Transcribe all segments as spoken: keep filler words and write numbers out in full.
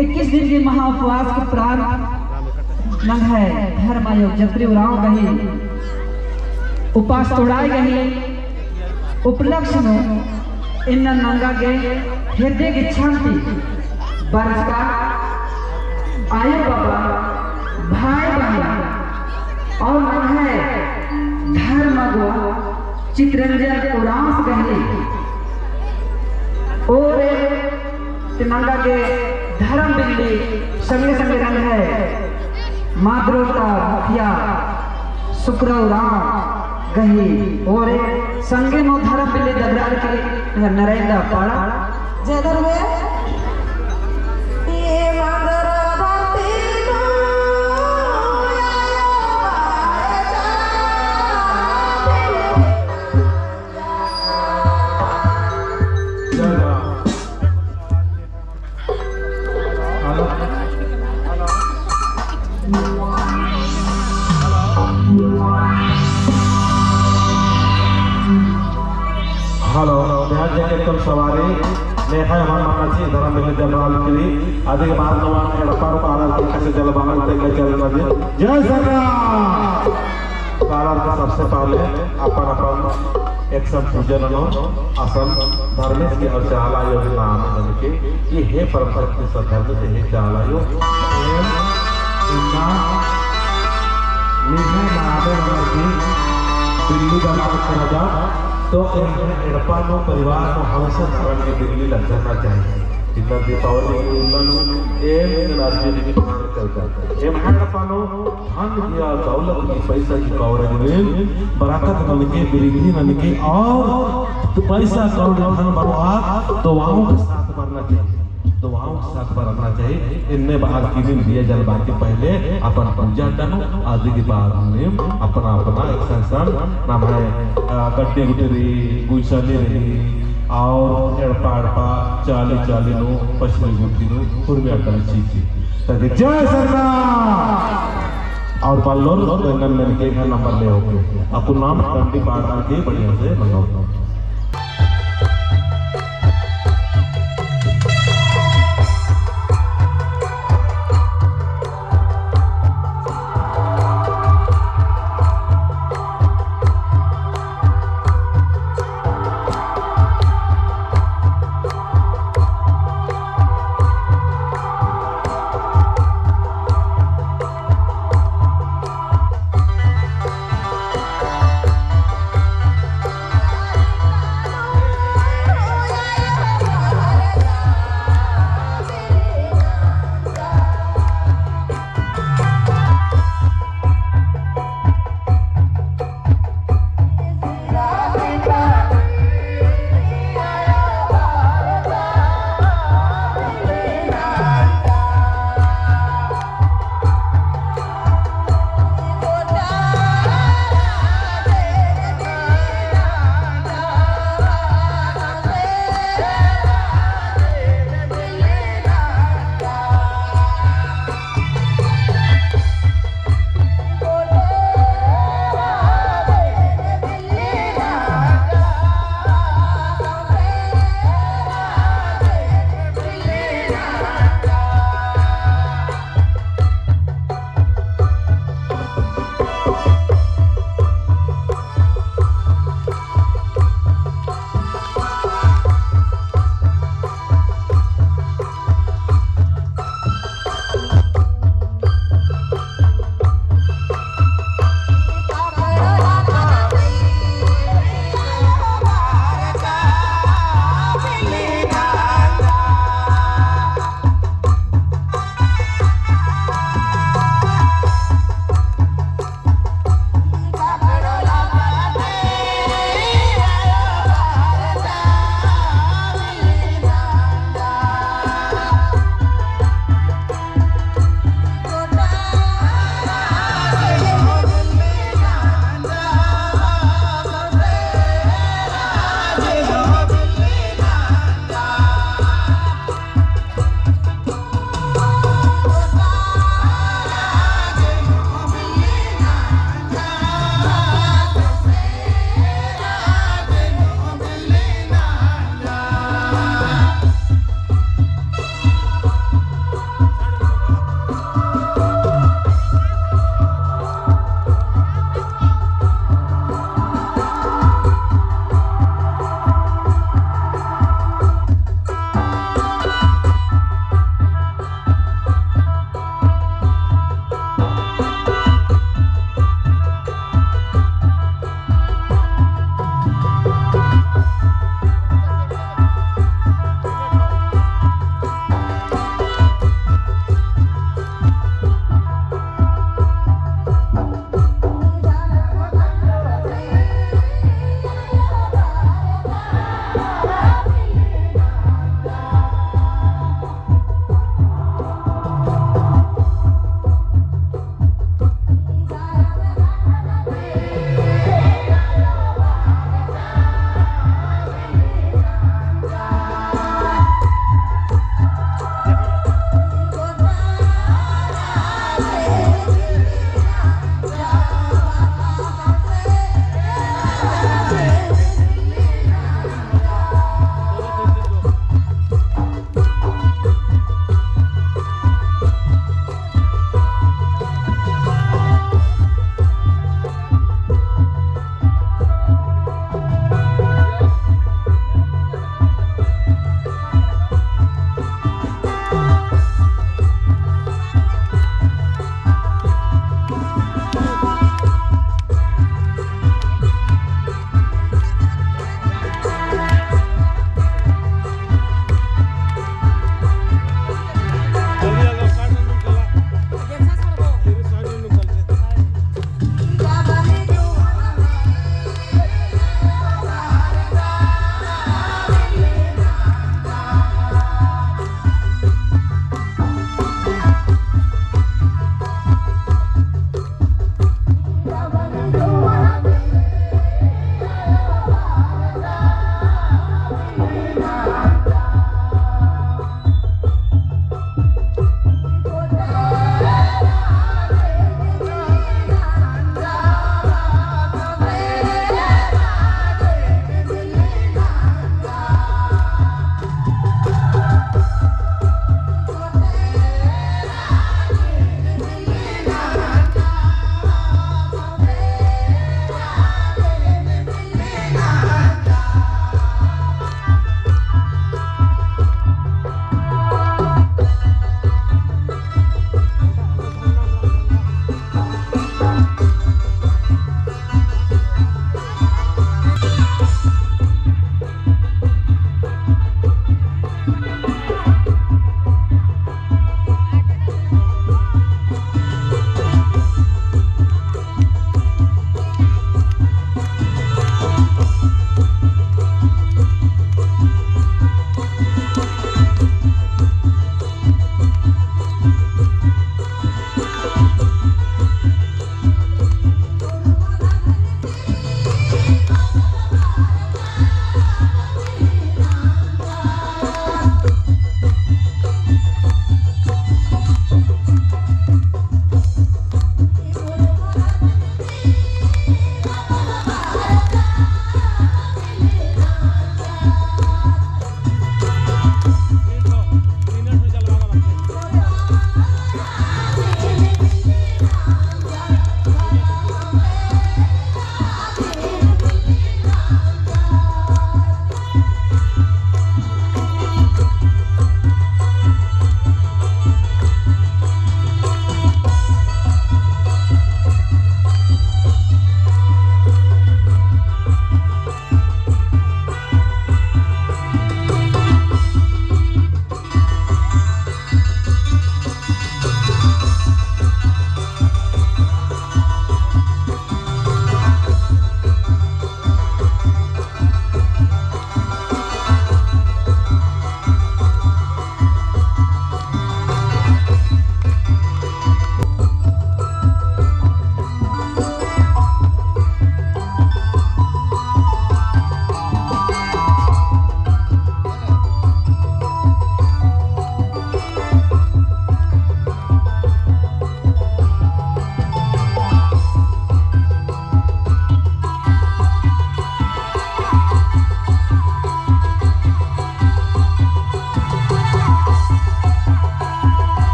इक्कीस दिन की महाउपवास के प्रारंभ नंग्है धर्म आयो जत्री उराँव गही उपास तोड़ाई गही उपलक्ष्य नू इन्ना नंगा गे हेद्दे गे छांटी बरचका आयो बाबा, भाई बहिन और नंग्है धर्म अगुवा चितरंजन उराँवस गही ओरे ते नंगा गे धर्म बिल्ली संगे संगे नंग्है माद्रोटा मुखिया सुकरा उराँव गही ओरे संगे नू धर्म बिल्ली दगरार के नरेंद्र पाड़ा। जय धर्मेस। हेलो। हेलो, ध्यान देके कुल सवारी, नेहा हमार माना जी, धर्म बिल्ली जब राल करी, आदि के बाद नवा एड़पा रो पालन के कैसे जल बाहर ते के जल नदी। जय सरना। सारा के सबसे पहले अपन अपन एकसन पूजन ननो असन धर्मेस के और चाला आयो नाम ननके, ये हे परम शक्ति सद्धर्म से हे चाला आयो। एम इन्ना निम्है नामे ननर की बिल्ली दबार करदा, तो एम एड़पा नू परिवार नू हमेशा धर्म की बिल्ली लग जाना चाहिए। इतना दीपावली की उल्लन एम इन्ना राज्य की ठान करदा। एम एड़पा नू धन या दौलत की, पैसा की कौड़ी में बरकत ननके, वृद्धि ननके और पैसा कौड़ी धन बरवात तो वाओ के साथ बरना चाहिए, तो वाओ के साथ बरना चाहिए। इन्ने बाहर की दिन दिया जल बार के पहले अपन पूजा करनो, आदि के बाद में अपना अपना एकसन नम्है, अ, गड्डी गुटी रही, गुइसाली रही, और एड़पा एड़पा चाली चाली नू पछली गुटी नू हुरमी अड्डा चीची। ताकि जय सरना। और पल्लोर नंगन ननके घर नंबर ले होके। अक्कुन नाम डंडी पाड़ पाड़ के बढ़िया से मंगाओ।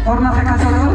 और ना फेंका चलो।